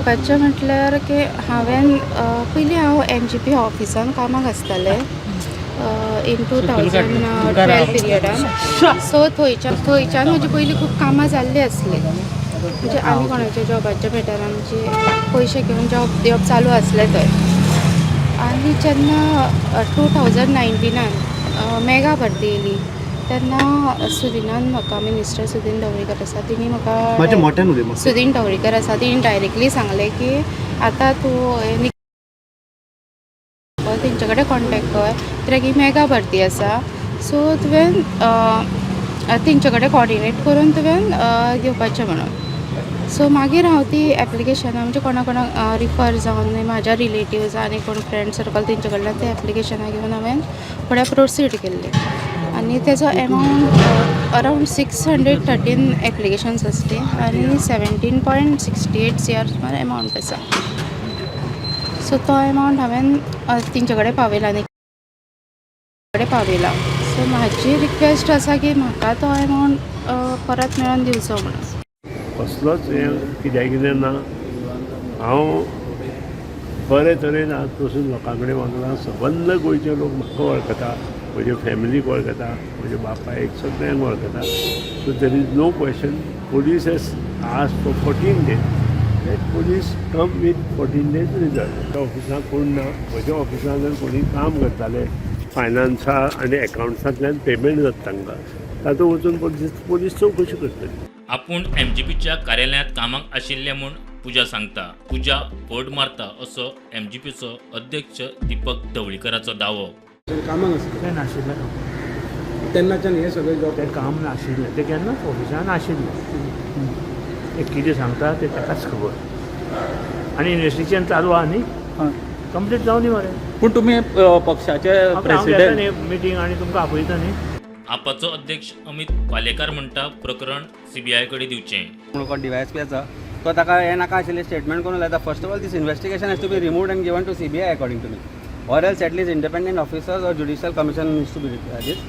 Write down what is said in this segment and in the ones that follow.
सांगपाचें म्हटल्यार की हांवें पयलीं हांव एमजीपी ऑफिसान कामाक आसतालें इन 2012 पिरियडान. सो थंयच्यान म्हजी पयलीं खूब कामां जाल्लीं आसलीं. म्हणजे आनी कोणाच्या जॉबाच्या मॅटरान म्हणजे पयशे घेवन जॉब दिवप चालू आसलें थंय. आनी जेन्ना 2019नान मेगा भरती येयली तेन्ना सुदिनान म्हाका, मिनिस्टर सुदीन ढवळीकर आसा, तिणी मातशें म्हाका मोठ्यान उलय मातशें. सुदीन ढवळीकर आसा, तिणी डायरेक्टली सांगलें की आतां तूं तेंचे कडेन कॉन्टेक्ट कर कित्याक ही मेगा भरती आसा. सो तुवें तेंचे कडेन कॉर्डिनेट करून तुवें घेवपाचें म्हणून. सो मागीर हांव ती एप्लिकेशनां म्हणजे कोणा कोणाक रिफर जावन, म्हाज्या रिलेटिव्ज आनी कोण फ्रेंड सर्कल, तेंचे कडल्यान ते एप्लिकेशनां घेवन हांवें फुडें प्रोसीड केल्लें आनी तेजो amount around 613 applications आसली आनी 17.68 CR सुमार एमावंट आसा. सो तो एमावंट हांवें तेंचे कडेन पावयला आनी कडेन पावयला. सो म्हाजी रिक्वेस्ट आसा की म्हाका तो एमावंट परत मेळोन दिवचो म्हणून. कसलोच हें कित्याक कितें ना. हांव बरे तरेन आज पसून लोकां कडेन वागलां. सबंद गोंयचे लोक म्हाका वळखता, म्हजे फॅमिलीक वळखता, म्हज्या बापायक, सगळ्यांक वळखता. So there is no question. Police has asked for 14 days. Let police come with 14 days result. ऑफिसांत कोण ना. म्हज्या ऑफिसांत जर कोणी काम करताले, फायनान्सा आनी एकावंट्सांतल्यान पेमेंट जाता तांकां, तातूंत वचून पोलीस पोलीस चवकशी करतली. आपूण एमजीपीच्या कार्यालयांत कामाक आशिल्ले म्हूण पुजा सांगता. पुजा फट मारता असो एमजीपीचो अध्यक्ष दीपक ढवळीकराचो दावो. कामाक आसता. तें नाशिल्लें काम. तेन्नाच्यान हे सगळे जॉब तें काम नाशिल्लें. तें केन्नाच ऑफिसान नाशिल्लें. तें कितें सांगता तें ताकाच खबर. आनी इन्वेस्टिगेशन चालू आहा न्ही, कंप्लीट जावं दी मरे. पूण तुमी पक्षाचे हांव येता प्रेसिडेंट. न्ही मिटींग आनी तुमकां आपयता न्ही. आपाचो अध्यक्ष अमित पालेकार म्हणटा, प्रकरण सीबीआय कडेन दिवचें. म्हणून कोण डीवायएसपी आसा, तो ताका हें नाका आशिल्लें स्टेटमेंट करून लायता. First of all, this investigation has to be removed and given to CBI, according to me, or else at least independent officers or judicial commission needs to be this.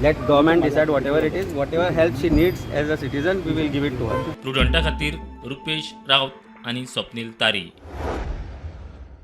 Let government decide whatever it is. Whatever help she needs as a citizen, we will give it to her. प्रुडंटा खातीर रुपेश रावत आनी स्वप्नील तारी.